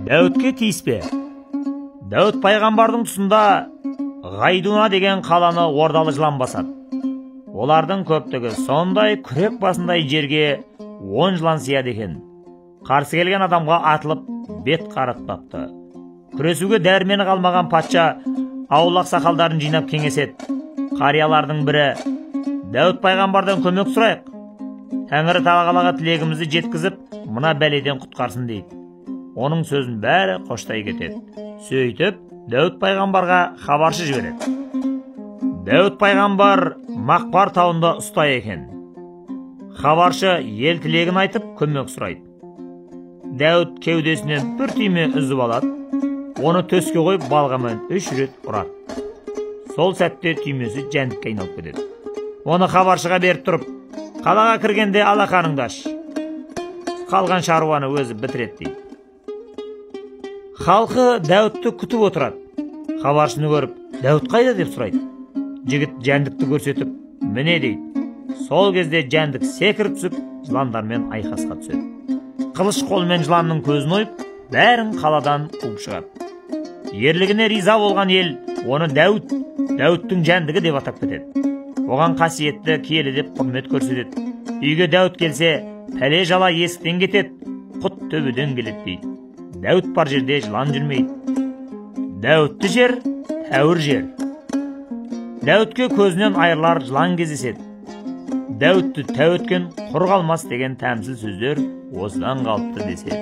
Дәуітке тиіспе. Дәуіт пайғамбардың тұсында Ғайдуна деген қаланы ордалы жылан басады. Олардың көптігі сондай, күрек басындай жерге 10 жылан сияды екен. Қарсы келген адамға атылып бет қаратпапты. Күресуге дәрмені қалмаған патша ауыл ақсақалдарын жинап кеңеседі. Қариялардың бірі: Дәуіт пайғамбардан көмек сұрайық, Тәңірі тағалаға тілегімізді жеткізіп, мына бәледен құтқарсын дейді. Оның сөзін бәрі қоштай кетеді. Сөйтіп, Дәуіт пайғамбарға хабаршы жібереді. Дәуіт пайғамбар Мақпар тауында ұста екен. Хабаршы ел тілегін айтып, көмек сұрайды. Дәуіт кеудесінен бір түйме үзіп алады, оны төске қойып балғамен 3 рет ұрады. Сол сәтте түймесі жәндікке айналып кетеді. Оны хабаршыға беріп тұрып, қалаға кіргенде алақаныңды аш, қалған шаруаны өзі бітіреді дейді. Халқы Дәуітті күтіп отырады. Хабаршыны көріп, Дәуіт қайда деп сұрайды. Жігіт жәндікті көрсетіп, міне дейді. Сол кезде жәндік секіріп түсіп, жыландармен айқасқа түседі. Қылыш қолымен жыланның көзін ойып, бәрін қаладан қуып шығады. Ерлігіне риза болған ел оны Дәуіт, Дәуіттің жәндігі деп атап кетеді. Оған қасиетті киелі деп құрмет көрсетеді. Үйге Дәуіт келсе, пәле жала есіктен кетеді, құт төбеден келеді дейді. Дәуіт бар жерде жылан жүрмейді. Дәуітті жер, тәуір жер. Дәуітке көзінен айырылар жылан кездеседі. Дәуітті тәу еткен құр қалмас деген тәмсіл сөздер осыдан қалыпты деседі.